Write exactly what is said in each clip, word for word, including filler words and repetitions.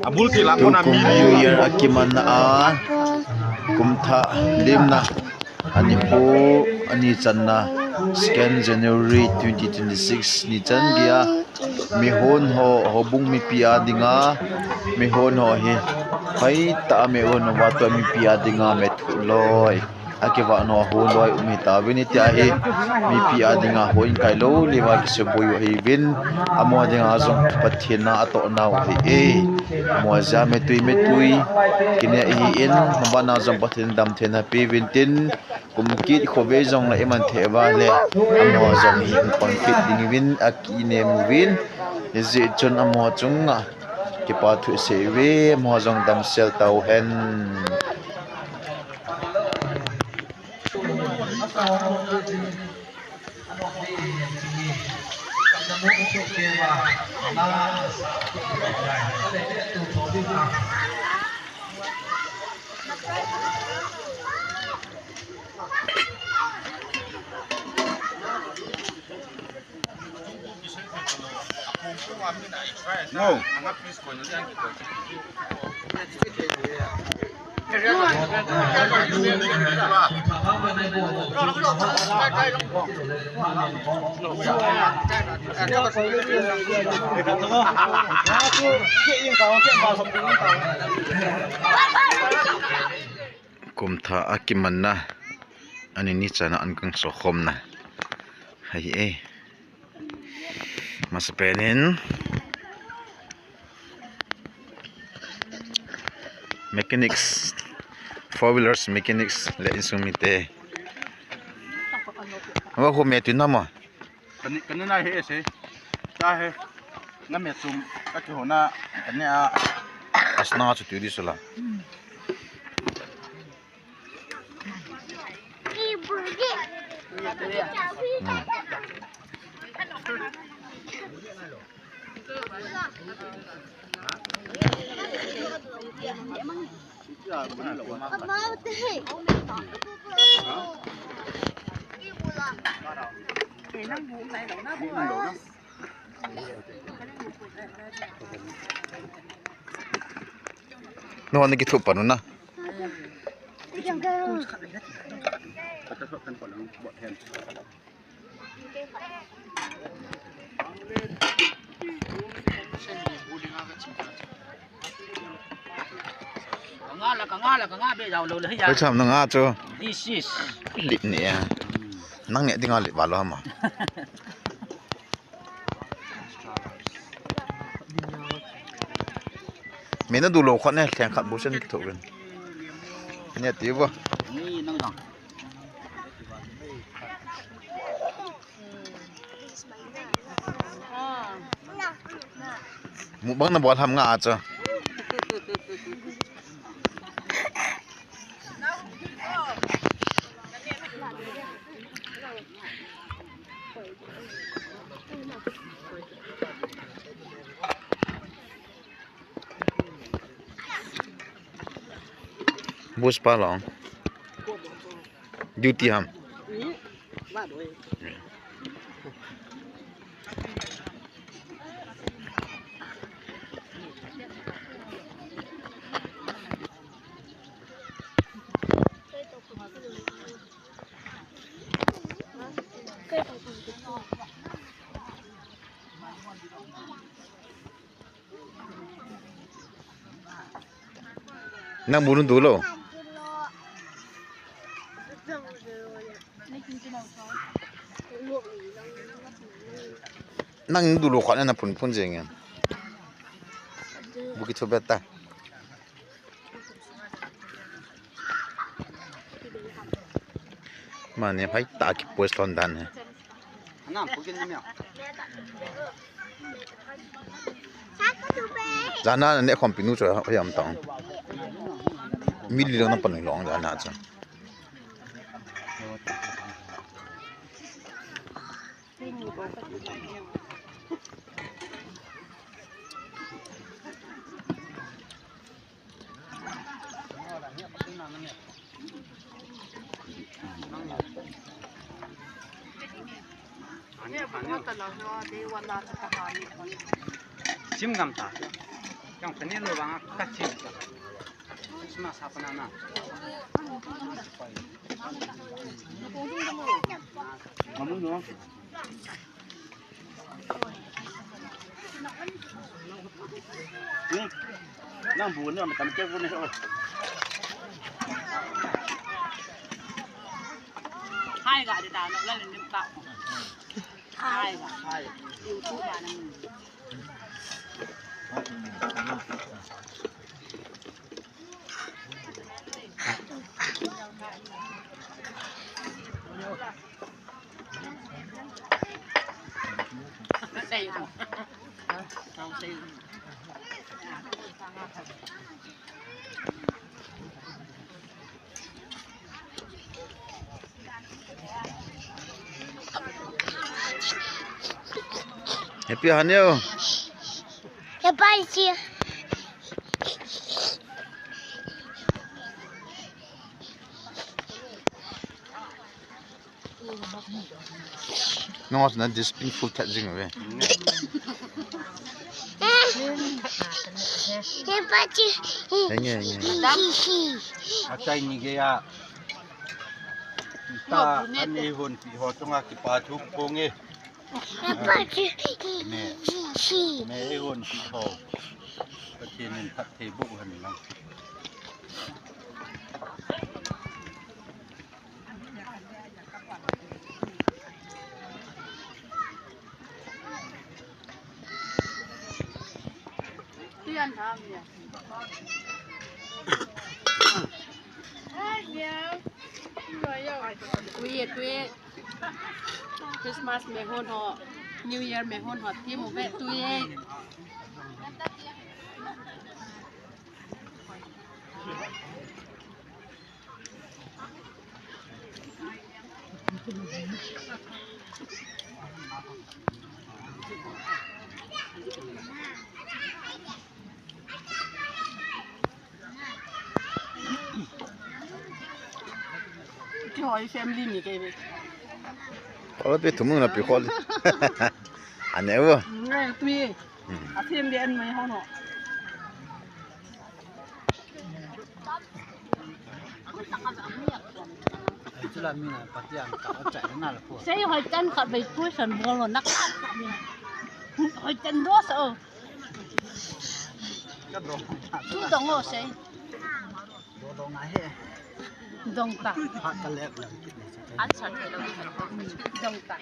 Abul ti la kona mi New Year akimanna a, kumthah limna anipo ani channa, second January twenty twenty-six ni chan geiya, mihon ho, houbung mipi a dinga, mihon ho hi hoitah a mihon ho vatoh mipi a dinga methu loi, akivah nau ho loi um hitauvin, hitia hi mipi a dinga houin kai lou leuva kisuboi u ahiuvin, amaho dinga jong Pathen in atoh nau ahi e. Amaho jeh a metui metui kinei ahin, amaho bana jong Pathen in damtheina peuvin tin, kum kit khovei jong le iman thei uva le, amaho jong hi hung pang kit ding uvin akinem uvin, hijeh chun amaho chunga kipa thu isei uve, amaho jong damsel tauhen. No. Kumthah akimanna ani ni channa an kangsokhomna ahi e. Masapen in mechanics, four wheelers mechanics le insung mite. Wa ho me tu na mo. Kani, kani na he se. Ta he. Na me chum ka ki ho na kani a. Asna chu tu di sula. No, na kithup pa no na. Kanga la, kanga la, kanga be jao lo le ya. Oi, tham na nga chu. This is. Lip ni ya. Nang nge dinga lip ba lo ma. Mina du lo khat ne, lheng khat bu sen kitho gen. Ne ti bo. Ni nang dang. Mukbang na bol ham nga a chu. Bus pa long. Duty ham. Nang bu nu du lo. Nang du lo khat na phun phun jeng em. Bu kitho beta. Mani phai ta ki post lon dan he. Jana ne khom pinu cho yam tong. Mili long na pan long jana cha. Chim ngam ta. Jong kani lo vang ka chim ta. Christmas ha pana na. Mamu no. Hmm. Nang bu ni, matam ke bu ni, oh. Hai ga di ta, no, la len ta. Hai ga. Hai. Tu tu ba na. Happy Hanyo. Happy Hanyo. Nung os na this pin full tat jing ve. Happy Hanyo. Henge, henge. Achai ni ge ya. Ta ani hon pi ho chunga kipa thu phong e. Me, me ei hon pi ho. Pathen in phatthei boh hen lang. Tuiye, tuiye. Christmas me hon ho, New Year me hon ho, ti mo ve tuiye. Kihoi family ni kei ve. Kol pi thum na pi kol. Ane wo. Ngai tui. Hmm. A family an mai ho no. Sei hoi chan khat vei pu san bol lo nak. Hoi chan do sa o. Tu dong o sei. Dong ta. Acha, dong ta.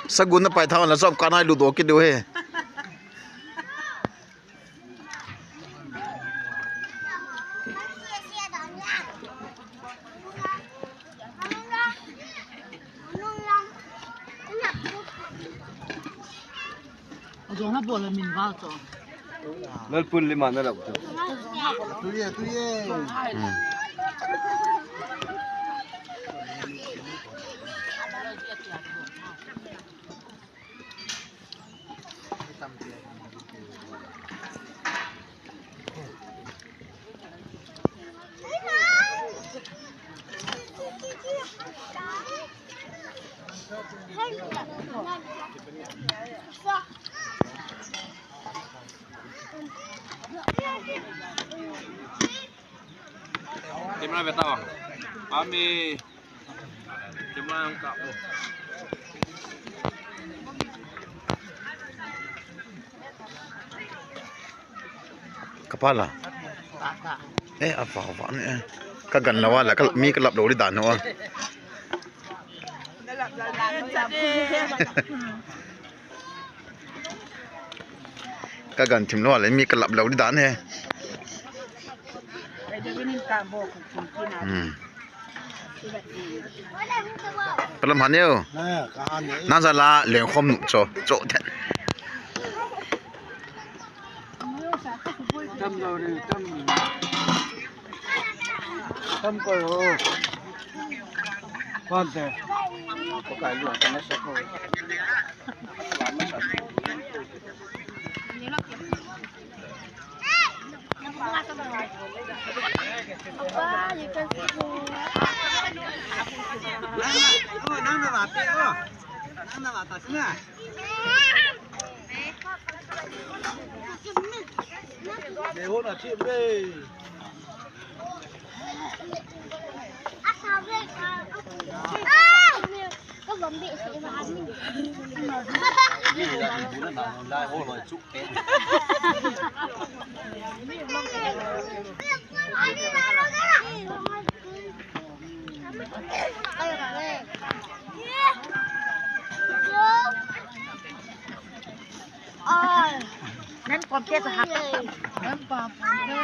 Sagun na pai thang la sop kanai lu do ki du he. Jong ha bol min val cho. Lal pun lima na lak. Tuye, tuye. Hmm. Camera ve tao. Ami. Camera ang kap. Kapala. Eh, apa, apa ni, eh. Ka gan lawa la, ka, mi ka lap lo di dan ho. Ka gan thim lo le, mi ka lap lo di dan he. Hmm. Palam han yo. Na, ka han ni. Na za la leng khom nu cho, cho then. Tam lo re, tam. Tam ko yo. Pante. Pakai lu kana sa ko. Nang na bate o. Nang na bata sina. Nei ho na thim be. Nan pom te sa hak. Nan pom pom te.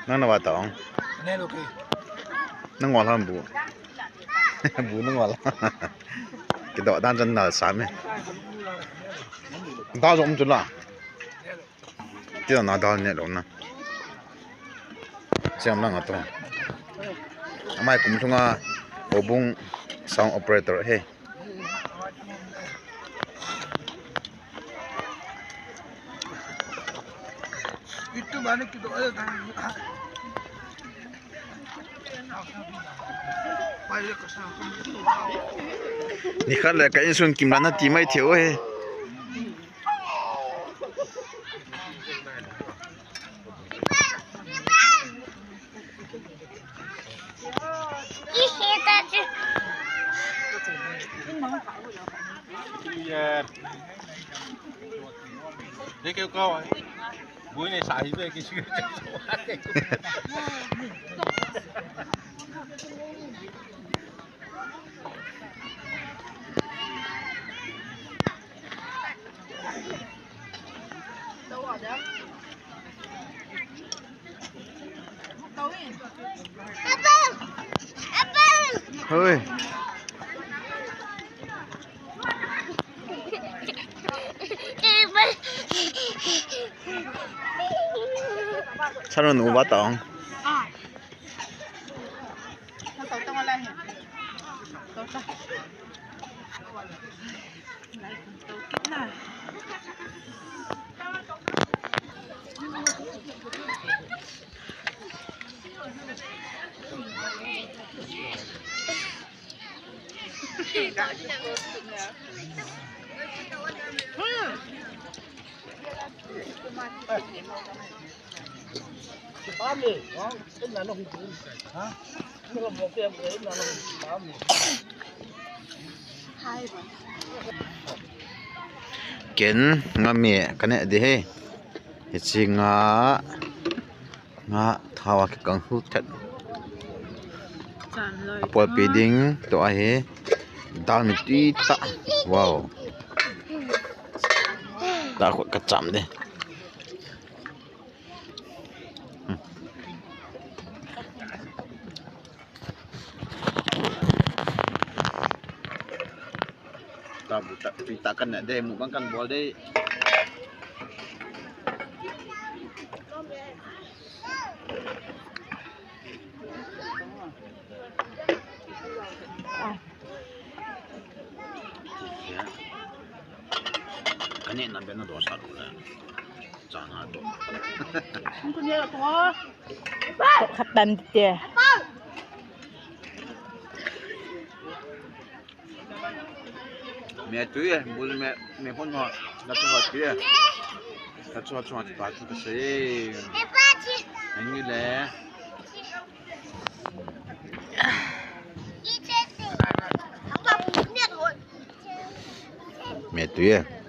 Nang na bata ong. Nang wal ham bu. Bu nang wal. Kido dan jan nal sam e. Da jom chu la. Ti na dal ne lo na. Siam lang ato. Amai kum thunga Obung sound operator he. Itu bani kido ayo. Nikhat le ka insun kim lana ti mai thei o he. Dei keu kau ai. Bui nei sa hi be ki su. Hoi. Saron uva taong. Ken nga me ka ne di he. Hichi nga, nga thawa ki kang hu thet. Pol pi ding to a he. Dal mi tui ta. Wow. Da ko ka cham de. Ta bu ta, pi ta kan na de, mu bang kan bol de. Kani na bena dosa dole. Chana to. Khatan te. Me tu ye, bul me, me pon ho, na tu ho tu ye. Na tu ho tu ho tu pa tu ka se. Ani le. Me tu ye.